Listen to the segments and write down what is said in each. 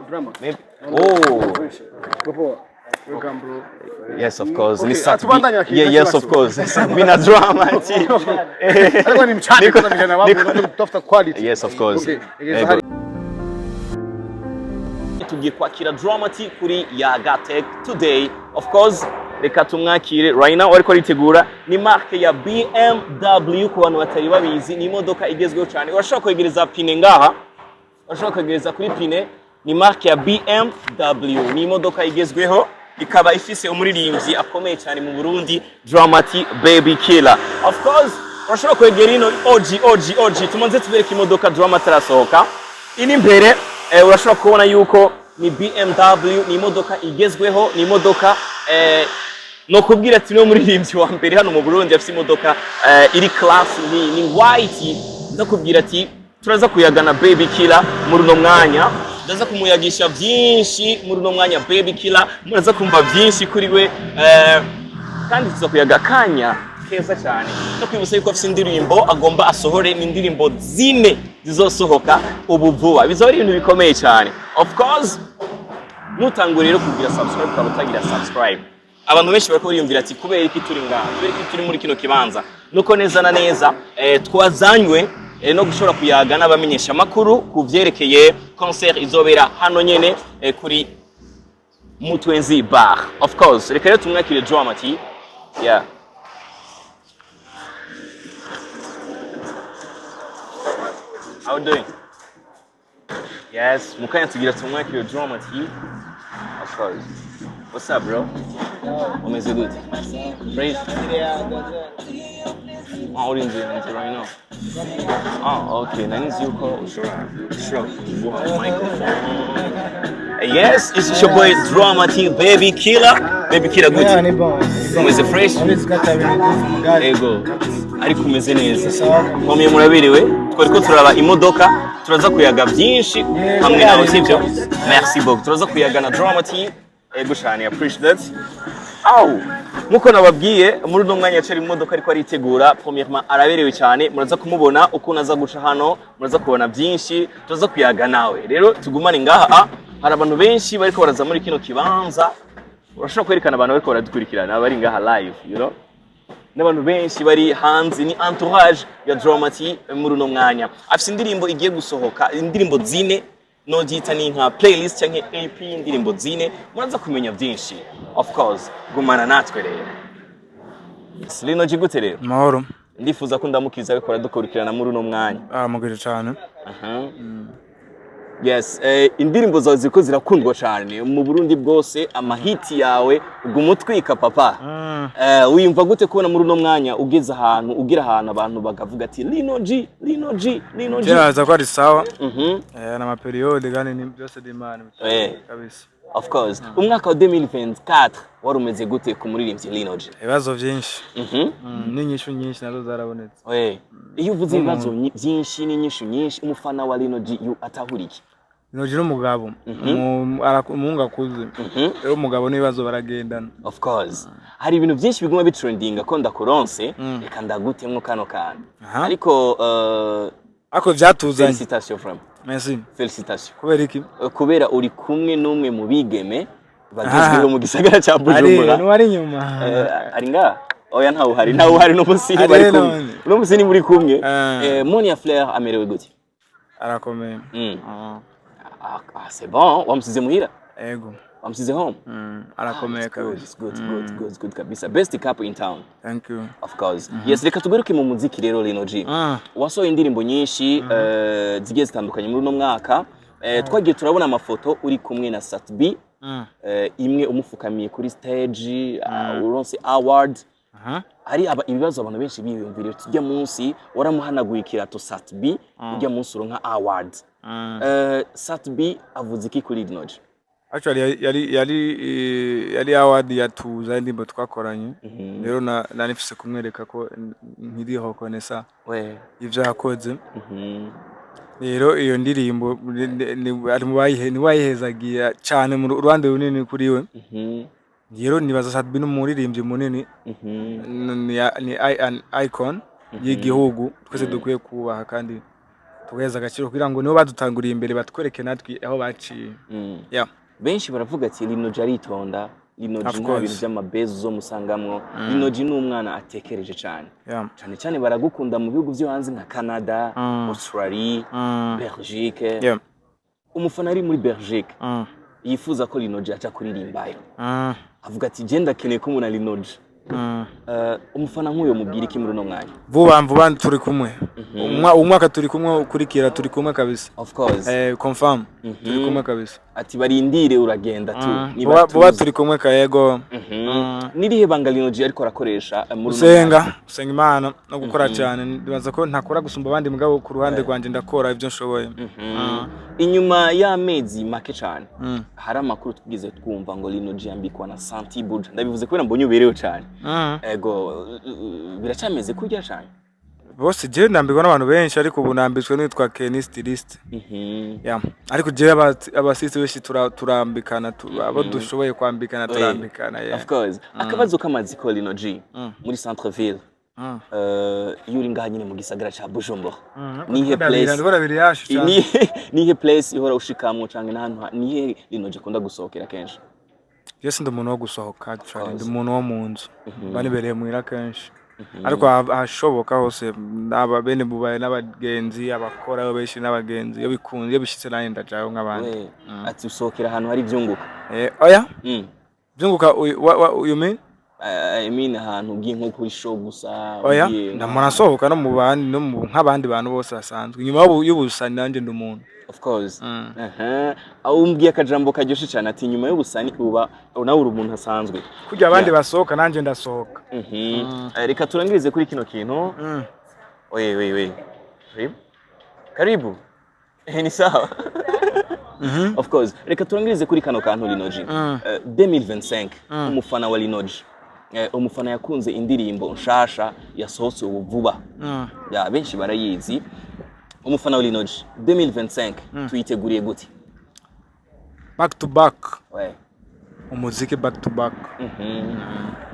Drama. Maybe. Oh. Popo. Welcome, bro. Yes, of course. Okay, Ni Sat B. tubandanye akili, Yeah, yes, of course. Sat B na Drama T. Ariko ni mchane kwa vijana wangu kutafuta quality. Yes, of course. Okay. Ego. Hari Tugiye kwakira Drama T kuri Yaga Tech today. Of course, reka tumwakire right now ariko aritegura. Ni marque ya BMW, ku bantu batari babizi, ni imodoka igezweho cyane. Urashobora kwegereza pine ngaha, urashobora kwegereza kuri pine. Ni marque ya BMW, ni imodoka igezweho, ikaba ifise umuririmbyi akomeye cyane mu Burundi, Drama T Baby Killer. Of course, urashobora kwegera ino. OG OG OG, tumaze tubereka imodoka. Drama T arasohoka iri imbere. Urashobora kubona yuko ni BMW, ni imodoka igezweho, ni imodoka no kubwira ati niwe muririmbyi wa mbere hano mu Burundi afite imodoka iri class, ni white. Ndakubwira ati turaza kuyagana Baby Killer muri uno mwanya, ndaza kumuyagisha byinshi muri uno mwanya. Baby Killer, muraza kumva byinshi kuri we, kandi tuza kuyaga akanya keza cyane, no kwibutsa yuko afite indirimbo agomba asohore. Ni indirimbo zine zizosohoka ubu vuba, bizaba ari ibintu bikomeye cyane. Of course, nutangure rero kugira subscribe ukaba utagira subscribe. Abantu benshi bariko bariyumvira ati kubera iki turi ngaha, kubera iki turi muri kino kibanza? Nuko neza na neza twazanywe no gushobora kuyaga n'abamenyesha makuru ku vyerekeye concert izobera hano nyene kuri Mutwenzi Bar. Of course, reka rero tumwakire Drama T. Yeah. How you doing? Yes, mukanya tugira tumwakire Drama T. Of course. What's up, bro? Umeze gute? Fresh? Ah, uri inzu yanjye right now. Ah, okay. Nari nzi yuko ushobora kuguha microphone. Yes, it's your boy Drama T Baby Killer. Baby Killer, good. Yeah, ni bon. Umeze fresh? Urabizi ko atabintu Ego. Ariko umeze neza. Sawa. Nkomeye, muraberewe. Twari ko turaba imodoka, turaza kuyaga byinshi hamwe nawe, sibyo? Merci beaucoup. Turaza kuyaga na Drama T. Ego cyane, appreciate that. Aw, nkuko nababwiye, muri uno mwanya yacara imodoka ariko aritegura. Premièrement, araberewe cyane, muraza kumubona ukuntu aza guca hano, muraza kubona byinshi, turaza kuyaga nawe. Rero tugumane ngaha. Hari abantu benshi bariko baraza muri kino kibanza. Urashobora kwerekana abantu bariko baradukurikirana bari ngaha live, n'abantu benshi bari hanze. Ni entourage ya Drama T muri uno mwanya. Afise indirimbo igiye gusohoka, indirimbo zine, nobyita ni nka playlist canke EP y'indirimbo zine. Muraza kumenya byinshi. Of course, gumana natwe rero. Lino G, gute rero? Mahoro. Ndifuza ko ndamukiza ariko baradukurikirana muri uno mwanya. Aramugije cyane. Aha. Yes, indirimbo zawe ziriko zirakundwa cyane mu Burundi bwose, amahiti yawe uguma utwika, papa. Wiyumva gute kubona muri uno mwanya ugeze ahantu, ugira ahantu abantu bakavuga ati Lino G, Lino G, Lino G? Kera ko ari sawa. N'ama période kandi ni byose d'Imana. Kabisa. Of course. Umwaka wa 2024 wari umeze gute ku muririmbyi Lino G? Ibibazo byinshi. N'inyishu nyinshi nazo zarabonetse. Iyo uvuze ibibazo byinshi n'inyishu nyinshi, umufana wa Lino G atahura iki? Lino G n'umugabo. Umuhungu akuze. Rero umugabo n'ibibazo baragendana. Of course. Hari ibintu byinshi biguma bitrendinga ko ndakuronse, reka ndagutemwo kano kantu. Ariko Ariko vyatuzanye. Félicitations vraiment. Merci. Félicitations. Kubera iki? Kubera uri kumwe n'umwe mu bigeme bagezweho mu gisagara ca Ari Bujumbura. n'uwari inyuma. Ari ngaha? Oya, ntawe uhari, ntawe uhari uno munsi. Ari bari kumwe. none. Uno munsi ni muri kumwe. Ah. Monia Fleur amerewe gute? Arakomeye. Ah, ah, c'est bon, wamusize muhira? Ego. Wamusize home? Arakomeye It's good, kabisa. it's good, good, good, good kabisa. Best couple in town. Thank you. Of course. Yes, reka tugaruke mu muziki rero, Lino G. Wasohoye indirimbo nyinshi zigiye zitandukanye muri uno mwaka. Twagiye turabona amafoto uri kumwe na Sat B. Imwe umufukamiye kuri stage, uronse award. Hari ibibazo abantu benshi biyumviriye, tujya munsi waramuhanaguye ikirato Sat B, ujya munsi uronka award. Sat B avuze iki kuri Lino G? Actually, yari award yatuza indirimbo twakoranye. Rero nari mfise kumwereka ko nkiri reconnaissant ivyo yakoze. Rero iyo ndirimbo ari mu ni bayihezagiye cyane mu ruhande runini kuri we. Rero nibaza Sat B n'umuririmbyi munini, ni an icon y'igihugu twese dukwiye kubaha kandi Tugaheza agaciro kugira ngo nibo badutanguriye imbere, batwereke natwe aho baciye. Yeah. Benshi baravuga ati Lino G aritonda, Lino G Of nta course. bintu by'amabezi uzomusangamwo, Lino G ni umwana atekereje cyane. Cyane cyane baragukunda mu bihugu byo hanze nka Canada, Australie, Belgique. Umufana ari muri Belgique yifuza ko Lino G aca kuririmbayo, avuga ati je ndakeneye ko umuntu Lino G. Umufana nk'uyo mubwira iki muri uno mwanya? Vuba vuba turi kumwe. Umwaka turi kumwe, ukurikira turi kumwe kabisa. Of course. Confirm, turi kumwe kabisa. Ati barindire, uragenda tu. Vuba vuba turi kumwe kayego. Nirihe banga Lino G ariko arakoresha muri uno mwanya? Gusenga, gusenga Imana no gukora cyane. Ndibaza ko ntakora gusumba abandi, mugabo ku ruhande rwanje ndakora ibyo nshoboye. Inyuma y'amezi make cyane hari amakuru twigeze twumva ngo Lino G yambikwa na Santi Buja. Ndabivuze kubera mbonye uberewe cyane. Ego, biracameze kurya cyane? Bose, jewe ndambikwa n'abantu benshi, ariko ubu nambitswe n'uwitwa Kenny Stylist. Yeah. Ariko jewe abasisi benshi turambikana, abo dushoboye kwambikana turambikana, yeah. Of course. Akabazo k'amaziko, Lino G, muri centre ville, iyo uri ngaha nyine mu gisagara ca Bujumbura, nihe place Ndabona biri yashi cyane. Nihe place ihora ushikamwo, canke n'ahantu nihe Lino G akunda gusohokera kenshi? Jewe sindi umuntu wo gusohoka actually, ndi Course. umuntu wo mu nzu, mba nibereye muhira kenshi, ariko ahashoboka hose aba bene bubaye n'abagenzi, abakorayo benshi n'abagenzi, iyo bikunze, iyo bishitse nanjye ndajayo nk'abandi. We, ati usohokera ahantu hari ivyunguka? Oya. Byunguka you mean? I mean ahantu ugiye nko kuri show gusa. Oya. Ugiye Ndamara nsohoka no mu bandi, no mu nk'abandi bantu bose basanzwe. Inyuma y'ubusani nanjye ndi umuntu. Of course. Aha, aho umbwiye akajambo karyoshe cyane, ati nyuma y'ubusani uba nawe uri umuntu asanzwe. Kurya abandi basohoka nanjye ndasohoka. Reka turangirize kuri kino kintu. We we we, karibu karibu. Ni sawa. Of course, reka turangirize kuri kano kantu, Lino G. 2025, umufana wa Lino G, umufana yakunze indirimbo nshasha yasohotse ubu vuba, ya benshi barayizi. Umufana wa Lino G, 2025 tuyiteguriye gute? Back to back. We. Umuziki back to back.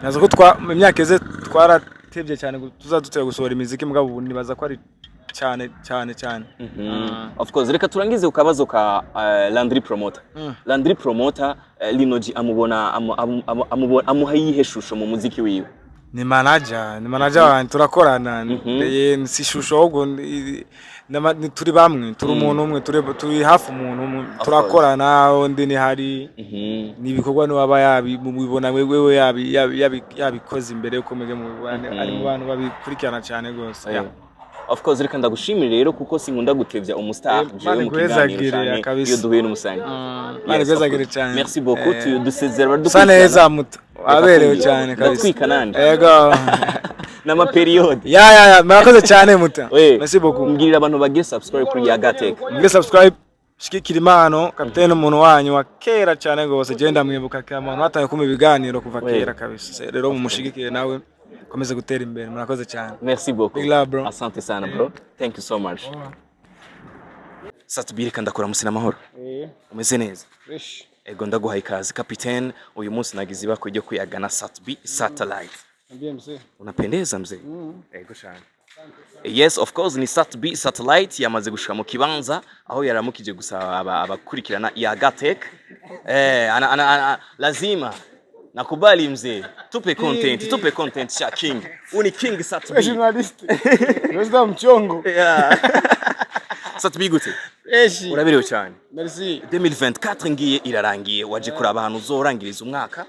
Naza ko twa mu myaka ize twaratevye cyane tuzadutera gusohora imiziki, mugabo ubu nibaza ko ari cyane cyane cyane. Of course. Reka turangize ku kabazo ka Landry Promoter. Landry Promoter, Lino G amubona amuha iyihe shusho mu muziki wiwe? Ni manager, ni manager wanje, turakorana. Si ishusho, ahubwo turi bamwe, turi umuntu umwe, turi hafi umuntu umwe, turakorana. Undi ni hari ni ibikorwa niwaba mubibona wewe yabikoze imbere yuko mwebwe mubibona, ari mu bantu babikurikirana cyane rwose. Yeah. Of course. Reka ndagushimire rero, kuko sinkunda gutevya umustar jewe Imana mu kiganiro iguhezagire, cyane kabisa. iyo duhuye n'umusani. Imana Yes, of iguhezagire course. cyane. Merci beaucoup. Dusezera Usa badukurikirana. neza muto, waberewe cyane kabisa. Ndatwika nanje. Yego. N'ama période. Ya, murakoze cyane muta. We, Merci beaucoup. mbwirira abantu bagire subscribe kuri Yagatech. Mugire subscribe, shigikira impano. Kapitene, umuntu wanyu wa kera cyane rwose, genda mwibuka kera, umuntu watangiye kumpa ibiganiro kuva kera kabisa. Rero mumushigikire nawe komeze gutera imbere. Murakoze cyane. Merci beaucoup. Big love, bro. Asante sana, bro. Thank you so much. Sat-B, reka ndakora musi n'amahoro. Umeze neza? Fresh. Ego, ndaguhaye ikaze kapitene. Uyu munsi nagize ibakwe ryo kuyagana Sat-B Satellite. Niambie mzee. Unapendeza mzee. Ego cyane. Yes, of course, ni Sat-B Satellite yamaze gushika mu kibanza aho yaramukije gusa abakurikirana Yagatech. Ana, lazima nakubali mzee. Tupe content, tupe content sha king. Uni king Sat-B. Journalist. Unaweza mchongo. Yeah. Sat-B, gute? Fresh. Uraberewe cyane. Merci. 2024 ngiye irarangiye, waje kuraba ahantu uzorangiriza umwaka,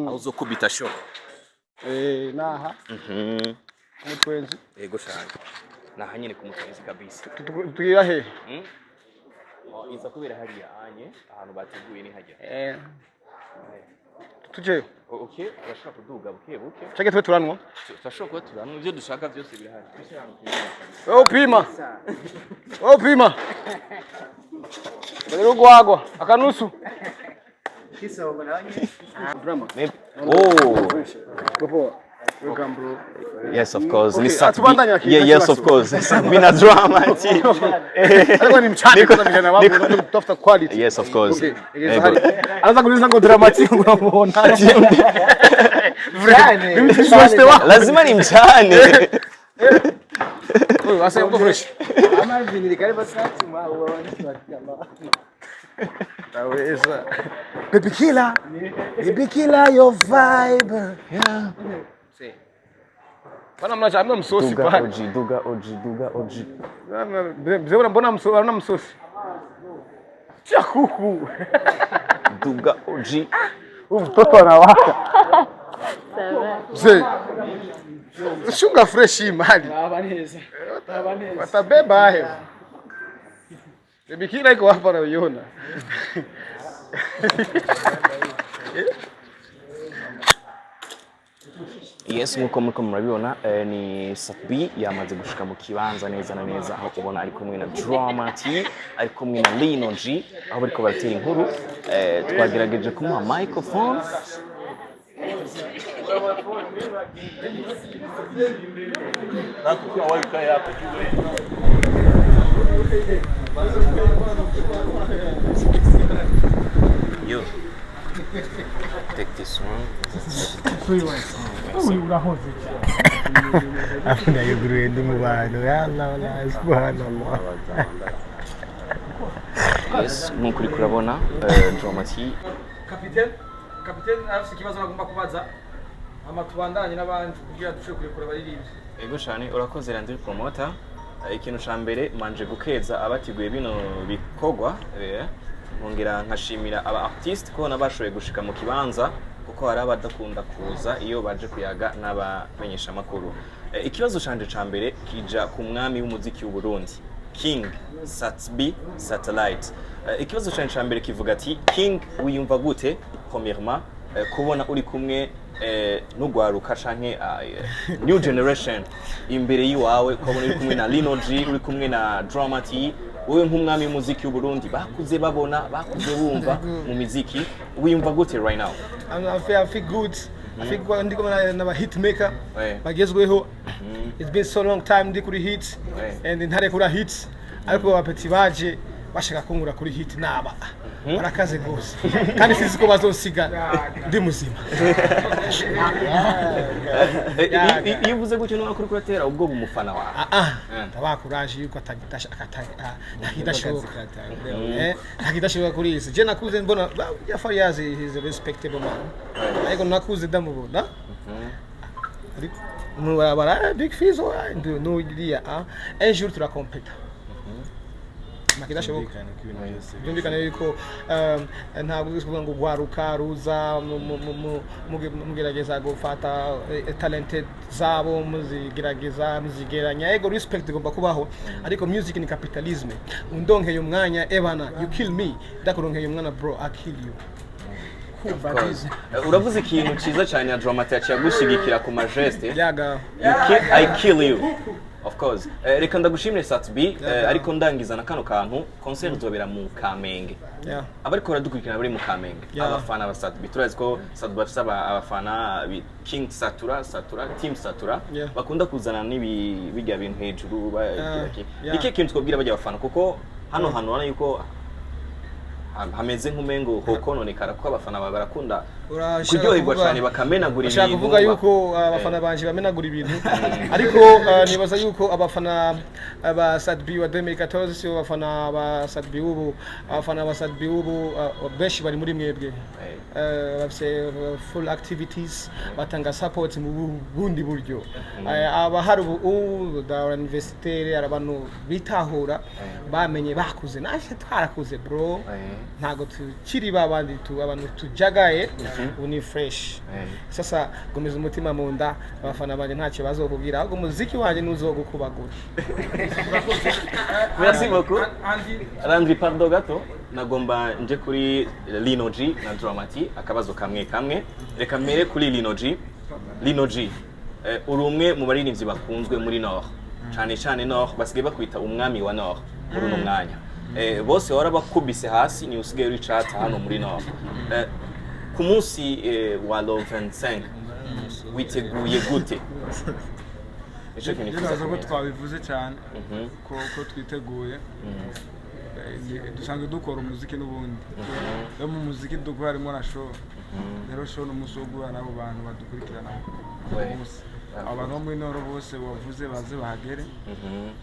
aho uzokubita show. Naha. Mutwenzi. Yego cyane. Naha nyine ku Mutwenzi kabisa. Tugira he? Oh, iza kubera hariya anye ahantu bateguye ni hajya. Tujeyo. Okay, urashobora kuduga buke buke. Chake twe turanwa. Turashobora kuba turanwa ibyo dushaka byose birahari. Wewe upima. Wewe upima. Rero gwagwa akanusu. Drama. Oh, Poa. Welcome, bro. Yes, of course. Ni Okay, Sat-B. atubandanya akili, Yeah, yes, of course. Sat-B na drama ati. Alikuwa ni mchane kwanza, vijana wangu unataka kutafuta quality. Yes, of course. Okay. Ego. Anaanza kuuliza ngo dramatic unamuonaje? Mimi si wako. Lazima ni mchane. Wewe asa uko fresh. Ama vinili karibu tatu ma wa. Naweza. Baby killer. Baby killer your vibe. Yeah. Bana mnacha hamna msosi Duga pale. OG, Duga OG, Duga OG. Mzee mbona msosi hamna msosi? Tia kuku. Duga OG. Huyu mtoto anawaka. Mzee. Shunga fresh hii mali. Watabeba hayo. Baby killer iko hapa naiona. Yes, nkuko muriko murabibona, ni Sat-B yamaze gushika mu kibanza neza na neza, aho ubona ari kumwe na Drama T, ari kumwe na Lino G, aho bariko baratera inkuru. Twagerageje kumuha microphone. Yo. Take this one. Afuna yuguruye ndi mu bantu ya Allah la subhanallah. Yes, nkuko uriko urabona, Drama T. Kapitene, kapitene afite ikibazo agomba kubaza, hama tubandanye n'abandi kugira dushobore kurekura abaririmbyi. Ego cyane, urakoze Landry Promoter. Ikintu ca mbere manje gukeza abateguye bino bikorwa, nkongera nkashimira aba artiste ko bashoboye gushika mu kibanza, kuko hari abadakunda kuza iyo baje kuyaga n'abamenyesha makuru. Ikibazo canje ca mbere kija ku mwami w'umuziki w'u Burundi, King Sat-B Satellite. Ikibazo canje ca mbere kivuga ati: King, wiyumva gute premièrement kubona uri kumwe n'ugwaruka canke new generation imbere yiwawe, ukabona uri kumwe na Lino G, uri kumwe na Drama T, wowe nk'umwami w'umuziki w'u Burundi bakuze babona, bakuze bumva mu miziki, wiyumva gute right now? I feel good. I feel good ndi kumwe n'aba hitmaker bagezweho. It's been so long time ndi kuri hits and ntarekura hits, ariko abapeti baje bashaka kunkura kuri hit naba barakaze rwose, kandi sinzi ko bazosiga ndi muzima. Iyo uvuze gutyo nubona ko uriko uratera ubwoba umufana wawe. Ah ah, ndabakuraje yuko ntakidashoboka, ntakidashoboka kuri iyi si. Je nakuze mbona Farious is a respectable man, ariko nakuze ndamubona ariko mu barabara Big Fizzo n'uriya, un jour turakompeta, ntakidashoboka. Byumvikane yuko ntabwo uzi kuvuga ngo gwaruka ruza mugerageza gufata talented zabo, muzigerageza muzigeranya. Ego, respect igomba kubaho, ariko music ni capitalism. Undonkeye umwanya, ebana, you kill me, ndakuronkeye umwana, bro, I kill you. Uravuze ikintu ciza cyane ya Drama T yaciye agushigikira ku majeste. Yaga. You kill, I kill you. Of course. Reka ndagushimire Sat-B, ariko ndangiza na kano kantu: concert izobera mu Kamenge. Abariko baradukurikirana bari mu Kamenge, abafana ba Sat-B, turazi ko Sat-B bafise abafana King Satura, Satura Team Satura, bakunda kuzana n'ibi bijya bintu hejuru. Iki kintu twabwira bajya abafana, kuko hano hantu urabona yuko hameze nk'umengo hokononekara, kuko abafana bawe barakunda kuryoherwa cyane, bakamenagura Bashaka ibintu. kuvuga yuko abafana banje bamenagura ibintu, ariko nibaza yuko abafana ba Sat-B wa 2014 si abafana ba Sat-B ubu. Abafana ba Sat-B ubu benshi bari muri mwebwe, bafise full activities, batanga support mu bundi buryo. Abahari ubu da universitaire, ari abantu bitahura, bamenye, bakuze. Naje twarakuze, bro, ntago tukiri babandi tu abantu tujagaye. Ubu ni fresh. Sasa gumiza umutima mu nda, abafana banje ntacyo bazokubwira, ahubwo umuziki wanje ntuzogukubagura. Merci beaucoup. Landry, pardon gato, nagomba nje kuri Lino G na Drama T, akabazo kamwe kamwe. Reka mere kuri Lino G. Lino G, uri umwe mu baririmbyi bakunzwe muri Nord, cyane cyane Nord basigaye bakwita umwami wa Nord muri uno mwanya. Bose warabakubise hasi, ni usigaye uri chat hano muri Nord. Ku munsi wa le 25 witeguye gute? Nico kintu nifuza Ndibaza ko kumenya. twabivuze cyane ko twiteguye. Dusanzwe dukora umuziki n'ubundi, rero mu muziki dukora harimo na show. Rero show ni umunsi wo guhura n'abo bantu badukurikirana ku munsi. Abantu bo muri Nord bose bavuze baze bahagere.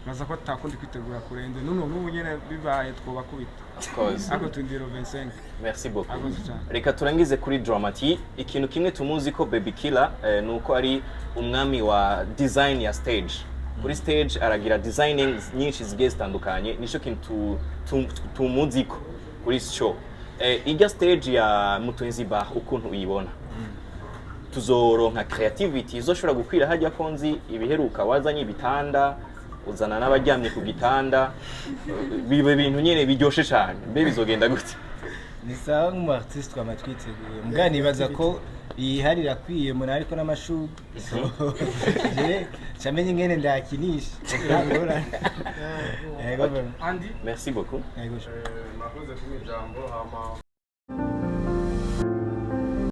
Baza ko atakundi kwitegura kurenze nuno n'ubu nyene bibaye twobakubita. Of course. Ariko tundiro 25. Merci beaucoup. Akoze cyane. Reka turangize kuri Drama T. Ikintu kimwe tumuzi ko Baby Killer ni uko ari umwami wa design ya stage. Kuri stage aragira designing nyinshi zigiye zitandukanye, nicyo kintu tumuzi ko kuri show. Ijya stage ya Mutunzi Bar, ukuntu uyibona, tuzoronka creativity izoshobora gukwira hajya? Ko nzi ibiheruka wazanye ibitanda, uzana n'abaryamye ku gitanda, biba ibintu nyine biryoshe cyane. Mbe bizogenda gute? Ni sawa, nk'umu artiste twama twiteguye, mbwa nibaza ko iyi hari irakwiye umuntu ariko n'amashurwe, so je camenye ingene ndakinisha ntangorane. Yego bro. Andy. Merci beaucoup. Yego. Mwakoze kumpa ijambo hama.